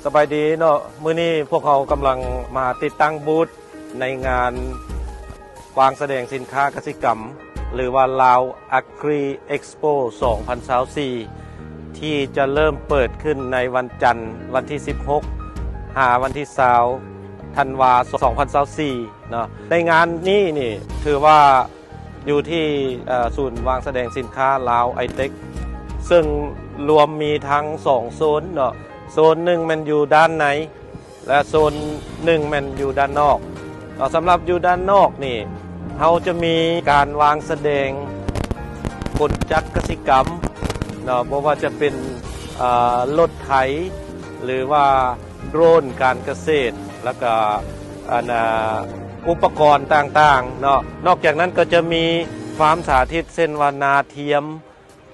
ສະບາຍດີເນາະ, ມື້ນີ້ພວກເຮົາກຳລັງມາຕິດຕັ້ງບູດໃນງານວາງສະແດງສິນຄ້າກະສິກຳ ຫຼືວ່າ Lao Agri Expo ສອງພັນຊາວສີ່ ທີ່ຈະເລີ່ມເປີດຂຶ້ນໃນວັນຈັນ ວັນທີສິບຫົກ ຫາວັນທີຊາວ ທັນວາ ສອງພັນຊາວສີ່ເນາະ. ໃນງານນີ້ນີ້ຖືວ່າ ຢູ່ທີ່ ເອີ ສູນວາງສະແດງສິນຄ້າລາວໄອເຕັກ ເຊິ່ງລວມມີທັງສອງໂຊນເນາະ, ໂຊນໜຶ່ງແມ່ນຢູ່ດ້ານໃນ ແລະ ໂຊນໜຶ່ງແມ່ນຢູ່ດ້ານນອກເນາະ. ສຳລັບຢູ່ດ້ານນອກນີ້ ເຮົາຈະມີການວາງສະແດງກົນຈັກກະສິກຳເນາະ, ບໍ່ວ່າຈະເປັນ ເອີ ລົດໄຖ ຫຼືວ່າ ໂດຣນການກະເສດ ແລ້ວກະ ອັນ ອາ ອຸປະກອນຕ່າງໆເນາະ. ນອກຈາກນັ້ນກໍຈະມີຟາມສາທິດ ເຊັ່ນວ່ານາທຽມ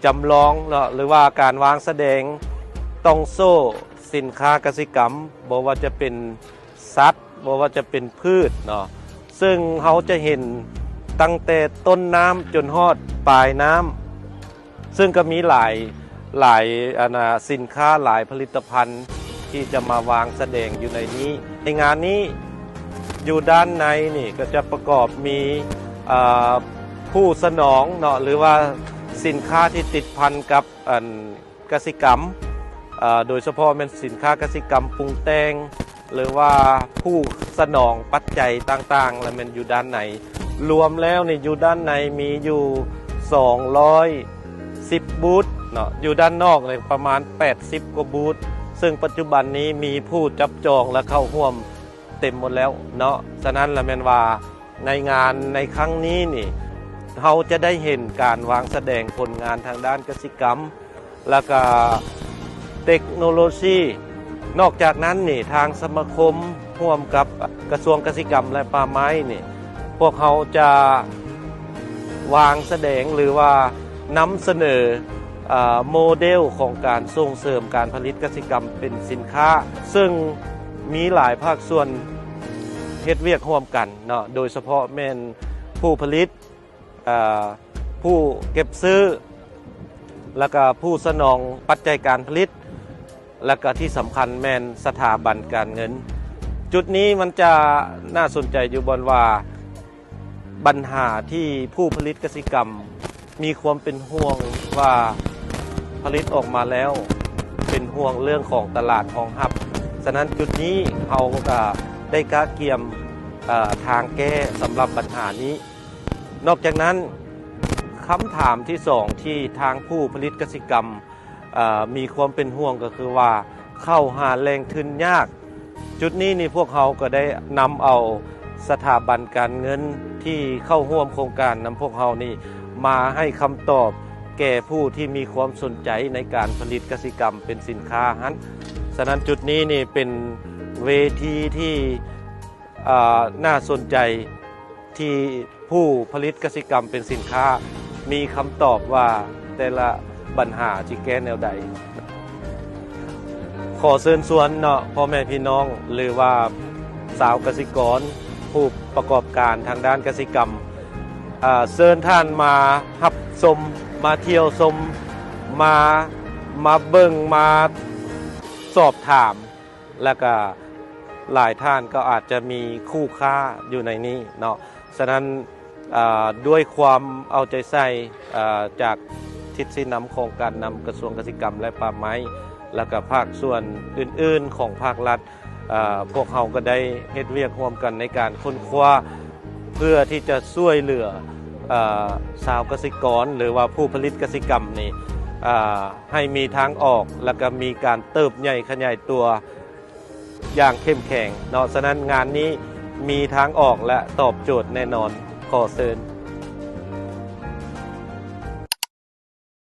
ຈຳລອງເນາະ ຫຼືວ່າການວາງສະແດງຕ່ອງໂສ້ສິນຄ້າກະສິກຳ, ບໍ່ວ່າຈະເປັນສັດ ບໍ່ວ່າຈະເປັນພືດເນາະ, ເຊິ່ງເຮົາຈະເຫັນຕັ້ງແຕ່ຕົ້ນນ້ຳຈົນຮອດປາຍນ້ຳ. ເຊິ່ງກໍມີຫຼາຍ ຫຼາຍ ອັນນາ ສິນຄ້າ ຫຼາຍຜະລິດຕະພັນທີ່ຈະມາວາງສະແດງຢູ່ໃນນີ້. ໃນງານນີ້ ຢູ່ດ້ານໃນນີ້ກໍຈະປະກອບມີ ເອີ ຜູ້ສະໜອງເນາະ ຫຼືວ່າສິນຄ້າທີ່ຕິດພັນກັບ ອັນ ກະສິກຳ ເອີ ໂດຍສະເພາະແມ່ນສິນຄ້າກະສິກຳປຸງແຕ່ງ ຫຼືວ່າຜູ້ສະໜອງປັດໄຈຕ່າງໆ ລະແມ່ນຢູ່ດ້ານໃນ. ລວມແລ້ວນີ້ຢູ່ດ້ານໃນມີຢູ່ສອງຮ້ອຍສິບບູດເນາະ, ຢູ່ດ້ານນອກນີ້ປະມານແປດສິບກວ່າບູດ, ເຊິ່ງປັດຈຸບັນນີ້ມີຜູ້ຈັບຈອງ ແລະ ເຂົ້າຮ່ວມເຕັມໝົດແລ້ວເນາະ. ສະນັ້ນລະແມ່ນວ່າ ໃນງານໃນຄັ້ງນີ້ນີ້ ເຮົາຈະໄດ້ເຫັນການວາງສະແດງຜົນງານທາງດ້ານກະສິກຳ ແລ້ວກະເຕັກໂນໂລຊີ. ນອກຈາກນັ້ນນີ້ ທາງສະມາຄົມຮ່ວມກັບກະຊວງກະສິກຳ ແລະ ປ່າໄມ້ນີ້ ພວກເຮົາຈະວາງສະແດງ ຫຼືວ່ານຳສະເໜີ ເອີ ໂມເດວຂອງການສົ່ງເສີມການຜະລິດກະສິກຳເປັນສິນຄ້າ, ເຊິ່ງມີຫຼາຍພາກສ່ວນເຮັດວຽກຮ່ວມກັນເນາະ, ໂດຍສະເພາະແມ່ນຜູ້ຜະລິດ ເອີ ຜູ້ເກັບຊື້ ແລ້ວກະຜູ້ສະໜອງປັດໄຈການຜະລິດ ແລ້ວກະທີ່ສຳຄັນແມ່ນສະຖາບັນການເງິນ. ຈຸດນີ້ມັນຈະໜ້າສົນໃຈຢູ່ບ່ອນວ່າ ບັນຫາທີ່ຜູ້ຜະລິດກະສິກຳມີຄວາມເປັນຫ່ວງວ່າ ຜະລິດອອກມາແລ້ວເປັນຫ່ວງເລື່ອງຂອງຕະຫຼາດຮອງຮັບ. ສະນັ້ນຈຸດນີ້ເຮົາກະໄດ້ກະກຽມ ເອີ ທາງແກ້ສຳລັບບັນຫານີ້. ນອກຈາກນັ້ນ ຄຳຖາມທີສອງທີ່ທາງຜູ້ຜະລິດກະສິກຳ ເອີ ມີຄວາມເປັນຫ່ວງກໍຄືວ່າ ເຂົ້າຫາແຫຼ່ງທຶນຍາກ. ຈຸດນີ້ນີ້ພວກເຮົາກໍໄດ້ນຳເອົາສະຖາບັນການເງິນທີ່ເຂົ້າຮ່ວມໂຄງການນຳພວກເຮົານີ້ ມາໃຫ້ຄຳຕອບແກ່ຜູ້ທີ່ມີຄວາມສົນໃຈໃນການຜະລິດກະສິກຳເປັນສິນຄ້າຫັ້ນ. ສະນັ້ນຈຸດນີ້ນີ້ເປັນເວທີທີ່ ເອີ ໜ້າສົນໃຈ ທີ່ຜູ້ຜະລິດກະສິກຳເປັນສິນຄ້າ ມີຄຳຕອບວ່າແຕ່ລະບັນຫາຊິແກ້ແນວໃດ. ຂໍເຊີນຊວນເນາະ ພໍ່ແມ່ພີ່ນ້ອງ ຫຼືວ່າຊາວກະສິກອນ ຜູ້ປະກອບການທາງດ້ານກະສິກຳ ເອີ ເຊີນທ່ານມາຮັບຊົມ ມາທ່ຽວຊົມ ມາ ມາເບິ່ງ ມາສອບຖາມ ແລ້ວກະຫຼາຍທ່ານກໍອາດຈະມີຄູ່ຄ້າຢູ່ໃນນີ້ເນາະ. ສະນັ້ນ ເອີ ດ້ວຍຄວາມເອົາໃຈໃສ່ ເອີ ຈາກທິດຊີ້ນຳຂອງການນຳກະຊວງກະສິກຳ ແລະ ປ່າໄມ້ ແລ້ວກະພາກສ່ວນອື່ນໆຂອງພາກລັດ ເອີ ພວກເຮົາກໍໄດ້ເຮັດວຽກຮ່ວມກັນໃນການຄົ້ນຄວ້າ ເພື່ອທີ່ຈະຊ່ວຍເຫຼືອ ເອີ ຊາວກະສິກອນ ຫຼືວ່າຜູ້ຜະລິດກະສິກຳນີ້ ເອີ ໃຫ້ມີທາງອອກ ແລ້ວກະມີການເຕີບໃຫຍ່ຂະຫຍາຍຕົວ ຢ່າງເຂັ້ມແຂງເນາະ. ສະນັ້ນງານນີ້ມີທາງອອກ ແລະ ຕອບໂຈດແນ່ນອນ. ຂໍເຊີນ.